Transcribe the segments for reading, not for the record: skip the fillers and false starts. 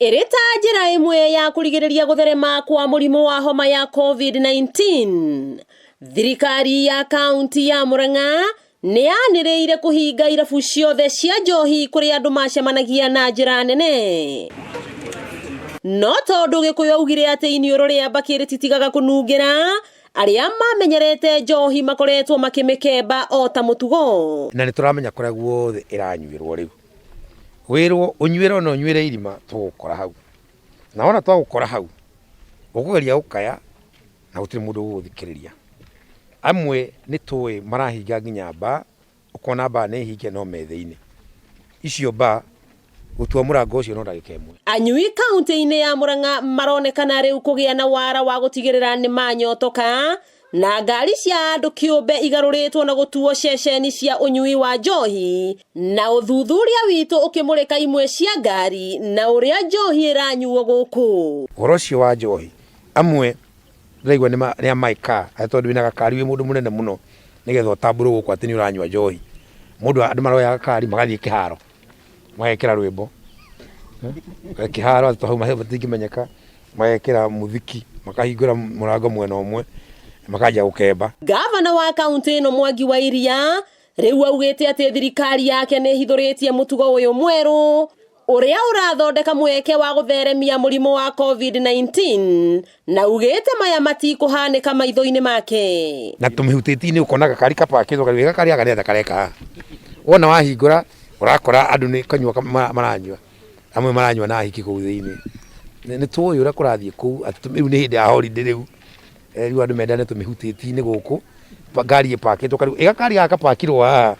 Ĩrĩ ta njĩra ĩmwe ya kũrigĩrĩria gũtherema kwa mũrimũ wa homa ya COVID-19, thirikari ya kaunti ya Murang'a nĩ yanĩrĩire kũhinga irabu ciothe cia njohi kũrĩa andũ macemanagia na njĩra nene. No tondũ Gĩkũyũ augire atĩ iniũrũ rĩa mbakĩ rĩtitigaga kũnungĩra, arĩa mamenyerete njohi makoretwo makĩmĩkemba o ta mũtugo. Na nĩ tũramenya kũrĩa guothe ĩranyuĩrwo rĩu. Wĩrwo ũnyuĩre ona ũnyuĩre irima tũgũgũkora hau. Na wona twagũkora hau, ũkũgeria gũkaya na gũtirĩ mũndũ ũgũgũthikĩrĩria. Amwe nĩ tũĩ marahinga nginya bar, ũkona bar nĩ hinge no me thĩinĩ. Icio bar, gũtua mũrango ũcio no ndagĩka ĩmwe. Anyui kaunti-inĩ ya Murang'a maronekana rĩu kũgĩa na wara wa gũtigĩrĩra nĩ manyotoka na ngari cia andũ kĩũmbe igarũrĩtwo na gũtuo ceceni cia ũnyui wa njohi, na ũthuthuria witũ ũkĩmũrĩka imwe cia ngari na ũrĩa njohi ĩranyuo gũkũ. Ũhoro ũcio wa njohi, amwe ndĩraigua nĩ a my car, atĩ tondũ wĩna gakari wĩ mũndũ mũnene mũno nĩgetha ũtambũrwo gũkũ atĩ nĩ ũranyua njohi. Mũndũ andũ maroya gakari magathiĩ kĩharo, magekĩra rwĩmbo, kĩharo atĩ hau hatingĩmenyeka, magekĩra mũthiki, makahingũra mũrango mwena ũmwe, makanjia gũkemba. Ngavana wa kaũntĩ ĩno Mwangi wa Iria rĩu augĩte atĩ thirikari yake nĩ ĩhithũrĩtie mũtugo ũyũ mwerũ ũrĩa ũrathondeka mweke wa gũtheremia mũrimũ wa COVID-19 na ugĩte maya matikũhanĩka maitho-inĩ make. Na tũmĩhutĩtie-inĩ ũkona gakari kapakĩtwo karĩ gakari gaka nĩ atĩa kareka haha. Wona wahingũra ũrakora andũ nĩ kũnyua maranyua, amwe maranyua na ahiki kũu thĩinĩ. Nĩ tũĩ ũrĩa kũrathiĩ kũu atĩ rĩu nĩ hĩndĩ ya holiday rĩu, rĩu andũ mendane tũmĩhutĩtie-inĩ gũkũ, ngari ĩpakĩtwo kariũ, ĩ gakari gaka gapakirwo haha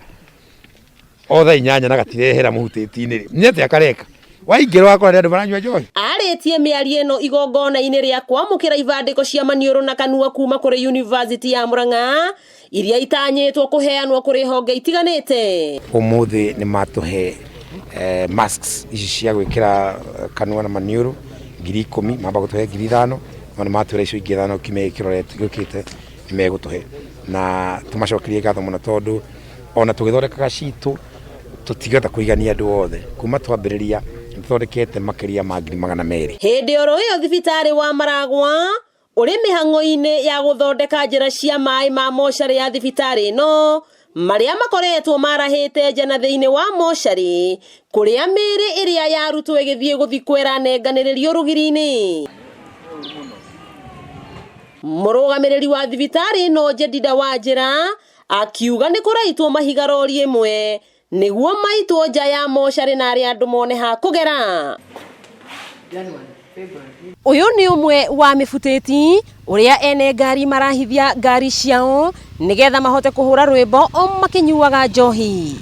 o thaa inyanya na gatirehera mũhutĩti-inĩ rĩ, nĩ atĩa kareka? Waingĩra ũgakora nĩ andũ maranyua njohi. Arĩtie mĩario ĩno igongona-inĩ rĩa kwamũkĩra ibandĩko cia maniũrũ na kanua kuma kũrĩ University ya Murang'a iria itanyĩtwo kũheanwo kũrĩ honge itiganĩte. Ũmũthĩ nĩ matũhe masks ici cia gwĩkĩra kanua na maniũrũ 10,000, mamba gũtũhe 5,000, no nĩ matwĩra icio ingĩ ithano kiumia gĩkĩ gĩũkĩte nĩ megũtũhe. Na tũmacokerie ngatho mũno tondũ ona tũgĩthondekaga citũ tũtingĩhota kũigania andũ othe. Kuma twambĩrĩria nĩ tũthondekete makĩria ma 200,000. Hĩndĩ oro ĩyo thibitarĩ wa Maragwa ũrĩ mĩhang'o-inĩ ya gũthondeka njĩra cia maĩ ma mocarĩ ya thibitarĩ ĩno marĩa makoretwo marahĩte nja na thĩinĩ wa mocarĩ kũrĩa mĩĩrĩ ĩrĩa yarutwo ĩgĩthiĩ gũthikwo ĩranenganĩrĩrio rũgiri-inĩ. Mũrũgamĩrĩri wa thibitarĩ ĩno Jedida Wanjĩra akiuga nĩ kũraitwo mahiga rori ĩmwe nĩguo maitwo nja ya mocarĩ na arĩa andũ mone ha kũgera. Ũyũ nĩ ũmwe wa mĩbutĩti ũrĩa ene ngari marahithia ngari ciao nĩgetha mahote kũhũra rwĩmbo o makĩnyuaga njohi.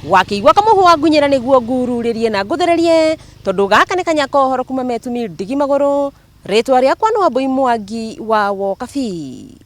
Wakĩigua kamũhwa ngunyĩra nĩguo ngururĩrie na ngũthererie tondũ gaka nĩ kanya ka ũhoro kuma Metumi ndigi magũrũ. Rĩtwa rĩakwa nĩ Wambui Mwangi wa Wokabi.